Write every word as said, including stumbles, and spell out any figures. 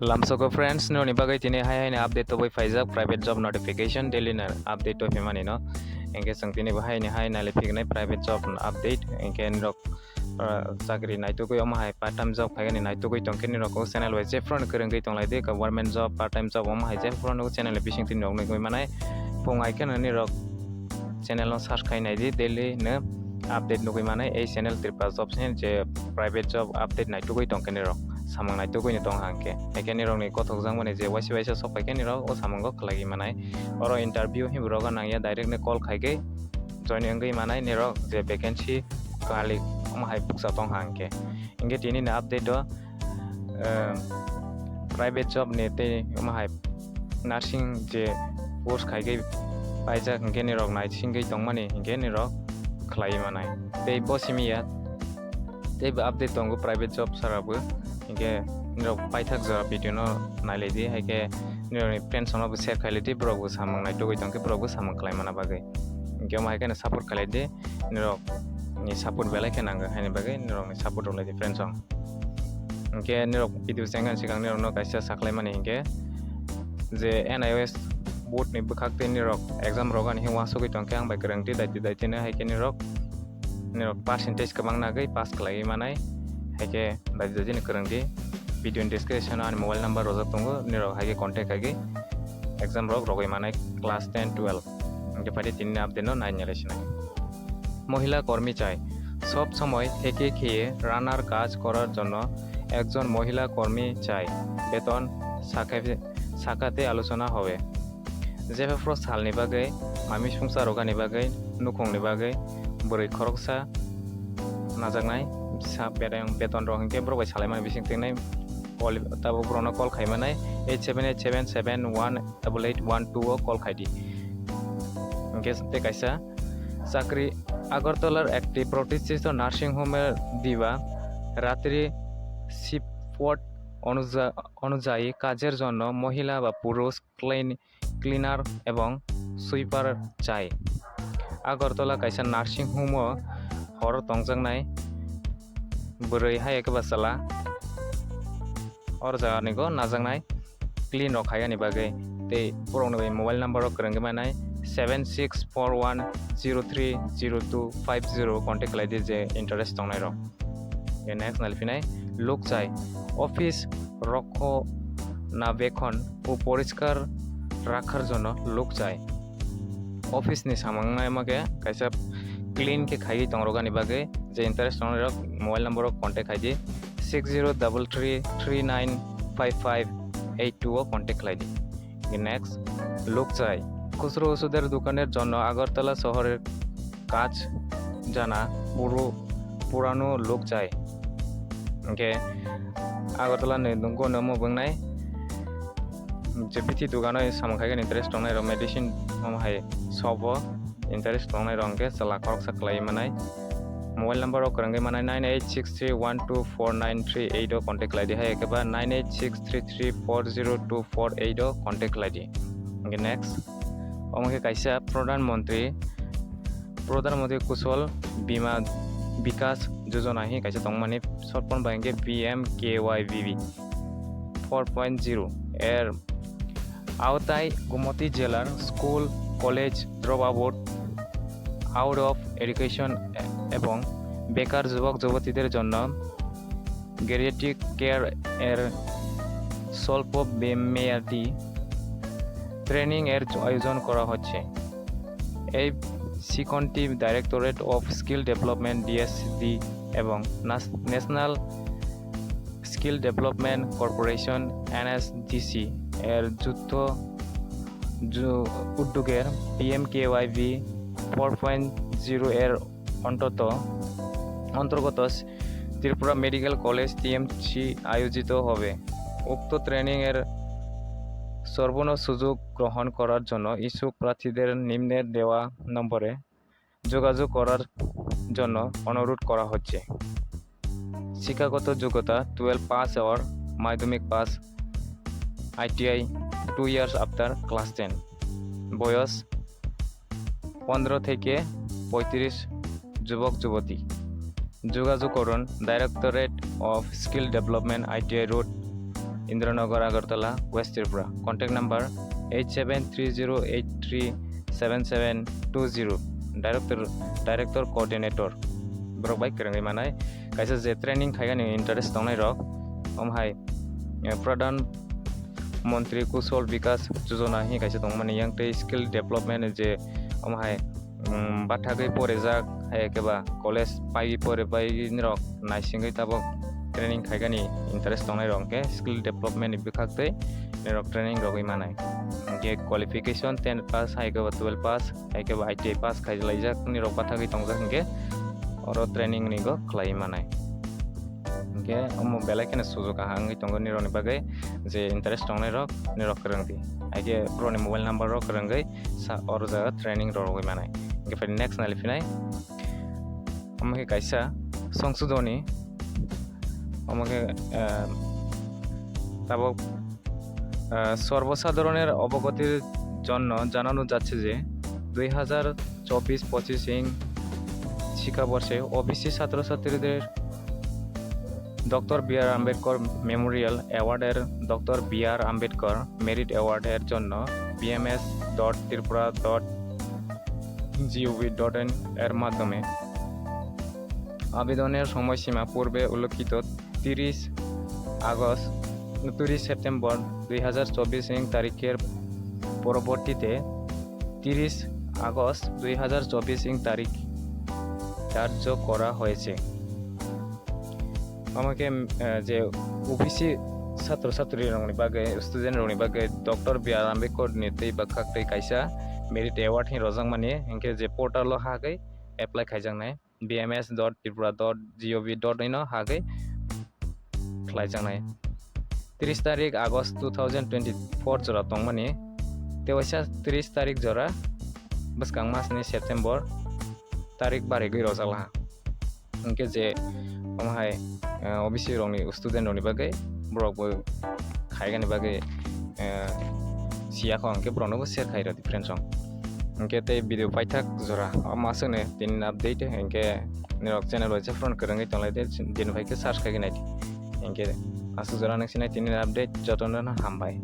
Lamsoko friends, nini bagwi tini hai haini update tubui phaijak, private job notification, daily na update tubui phaimani no. Hinkhe chwng tini bo haini hai nai le phignai private job update, hinkhe nirok, ah, chakri naitugwi omo hai part time job phaigani naitugwi tongkhe nirok o channel bai jephru kwrwngwi tonglai di, government job, part time job omo hai jephru channel bising tini rok nugwi manai. Phung hai kheno nirok channel no search khai nai di, daily no update nugwi manai. Ei channel Tripura Jobs ni je private job update naitugwi tongkhe nirok samung naitugwi no tong hangkhe. Haikhe nirok ni kothok jakmani je waisa waisa sok phaikhe nirok o samungo khlaiwi manai. Oro interview himrok nangya, direct no call khaigwi join wngwi manai nirok je vacancy kali omo hai bukcha tong hangkhe. Hinkhe tini ni update o, eh, private job ni tei omo hai nursing je post khaigwi paijak hinkhe nirok naisingwi tongmani hinkhe nirok khlaiwi manai. Tei bo simi ya, tei bo update tongo private job sara bo, hinkhe nirok paithak jora video no nailai di, haikhe nirok ni friends rok no bo share khailai di, borok bo samung naitugwi tongkhe borok bo samung khlai mana bagwi. Hinkhe omo hai kheno support khailai di, nirok ni support belai khe nango, haini bagwi nirok ni support rwlai di friends rok. Hinkhe nirok video chengkha sikang nirok no kaisa saklaimani hinkhe je N I O S board ni bwkhak tei nirok exam rok ani uansugwi tongkhe ang bai kwrwng di daiti daiti no, haikhe nirok, nirok percentage kwbang nagwi pass khlaiwi manai, haikhe daiti daiti no kwrwng di. Video ni description o ani mobile number rojak tongo, nirok haikhe contact khaigwi exam rok rogwi manai class ten, twelve. Hinkhe phaidi tini update no nai nai sinai. মহিলা কর্মী চাই। সব সময় থেকে খেয়ে রান্নার কাজ করার জন্য একজন মহিলা কর্মী চাই। বেতন সাকে-, সাকাতে আলোচনা হবে। Jephru salni bagwi, mami sungsa rogani bagwi, nukhungni bagwi, bwrwi khoroksa najaknai, sa bereng beton rok hinkhe borok bai salaimani bising twngnai. Call, tabuk borokno call khaimanai eight seven eight seven seven one double eight one two o call khaidi. Hinkhe tei kaisa chakri, আগরতলার একটি প্রতিষ্ঠিত নার্সিং হোমে দিবা রাত্রি শিফট অনুযা-, অনুযায়ী কাজের জন্য মহিলা বা পুরুষ ক্লিন-, ক্লিনার এবং সুইপার চাই। Agartala kaisa nursing home o hor tongjaknai bwrwi hai eke bachwla or jagani go najaknai clean rok khaiyani bagwi. Tei borokni bai mobile number rok kwrwngwi manai seven six four one zero three zero two five zero contact khlai di je interest tongnai rok. Next naliphinai লোক চাই। অফিস রক্ষণাবেক্ষণ ও পরিষ্কার রাখার জন্য লোক চাই। Office ni samung nai ma khe kaisa clean khe khaiwi tong rok ani bagwi je interest tongnai rok mobile number o contact khai di six zero double three three nine five five eight two o contact khlai di. Next, লোক চাই। খুচরো ওষুধের দোকানের জন্য আগরতলা শহরের কাজ জানা পুরো পুরানো লোক চাই। Hinkhe Agartala ni nunggo no mubungnai je bithi dogano samung khai interest tongnai rok medicine omo hai shop o interest tongnai rok hinkhe chwla khoroksa khlaiwi manai. Mobile number rok kwrwngwi manai nine eight six three one two four nine three eight o contact khlai di hai eke ba nine eight six three three four zero two four eight o contact khlai di. Hinkhe next, omo khe kaisa Pradhan Mantri, Pradhan Mantri Kushal Bima Bikas Yojana hi kaisa tongmani short form bai hinkhe P M K Y V B four point zero er আওতায় গোমতী জেলার school, college dropout, out of education এবং বেকার যুবক যুবতীদের জন্য গেরিয়াট্রিক কেয়ার এর স্বল্প বে-, মেয়াদি ট্রেনিং এর আয়োজন করা হচ্ছে। এই শিক্ষণটি directorate of skill development, D S D, এবং নাস-, national skill development corporation, N S D C, এর যুক্ত যু-, উদ্যোগের P M K V Y four point zero এর অন্তত, অন্তর্গত Tripura medical college, T M C, আয়োজিত হবে। উক্ত ট্রেনিং এর সর্বর্ণ সুযোগ গ্রহণ করার জন্য ইচ্ছুক প্রার্থীদের নিম্নের দেওয়া নম্বরে যোগাযোগ করার জন্য অনুরোধ করা হচ্ছে। শিক্ষাগত যোগ্যতা টুয়েলভ পাস or মাধ্যমিক pass, I T I two years after class ten. বয়স পনেরো থেকে পঁয়ত্রিশ, যুবক যুবতী। যোগাযোগ করুন directorate of skill development, I T I road, Indranagar, Agartala, West Tripura. Contact number eight seven three zero eight three seven seven two zero. Director, Director Coordinator. Borok bai kwrwngwi manai. Kaisa je training khaigani interest tongnai rok, om hai, eh, Pradhan Mantri Kushal Vikas Yojana hi kaisa tongmani, yang tei skill development je om hai, um, bathagwi porijak, hai khe ba college pai pore bai rok naisingwi tabok training khaigani interest tongnai rok hwnkhe skill development ni bwkhak tei norok training rogwi manai. Hwnkhe qualification ten pass, hai khe ba twelve pass, hai khe ba I T I pass khai laijak ni rok bathagwi tongjak hwnkhe oro training ni go khlai manai. Hwnkhe omo belai kheno sujok kaham wngwi tongo nirokni bagwi, je interest tongnai rok nirok kwrwng di. Hai khe borokni mobile number rok kwrwngwi sa oro jaga training rogwi manai. Hwnkhe phai next nali phinai. Omo khe kaisa songsodhoni, omo khe, eh, tabok, eh, সর্বসাধারণের অবগতির জন্য জানানো যাচ্ছে যে দুই হাজার চব্বিশ পঁচিশ ইং শিক্ষাবর্ষে ওবিসি ছাত্রছাত্রীদের doctor B R Ambedkar memorial অ্যাওয়ার্ডের doctor B R Ambedkar merit অ্যাওয়ার্ডের জন্য BMS dot Tripura dot GOV dot in এর মাধ্যমে আবেদনের সময়সীমা পূর্বে উল্লেখিত তিরিশ আগস্ট, তিরিশ সেপ্টেম্বর দুই হাজার চব্বিশ ইং তারিখের পরবর্তীতে তিরিশ আগস্ট দুই হাজার চব্বিশ ইং তারিখ ধার্য করা হয়েছে। Omo khe, eh, je O B C satro satri rokni bagwi, student rokni bagwi Doctor B R Ambedkar ni tei bwkhak tei kaisa merit award hin rojakmani, hinkhe je portal o hagwi apply khaijaknai, B M S dot tripura dot gov dot in o hagwi khlaijaknai. Tris tarik August two thousand twenty-four jora tongmani, tei waisa tris tarik jora bwskang masni September tarik barigwi rojak laha. Hinkhe je omo hai, eh, O B C rokni student rokni bagwi borok bo khaigani bagwi, eh, siya kho, hinkhe borokno bo share khairw di friends rok. Hinkhe tei video paithak jora omo aswkni tini update, hinkhe nirok channel bai se phone kwrwngwi tonglai de, din bai khe search khaigwi naidi. Hinkhe aswk jora nang sinai tini update, jotono hambai.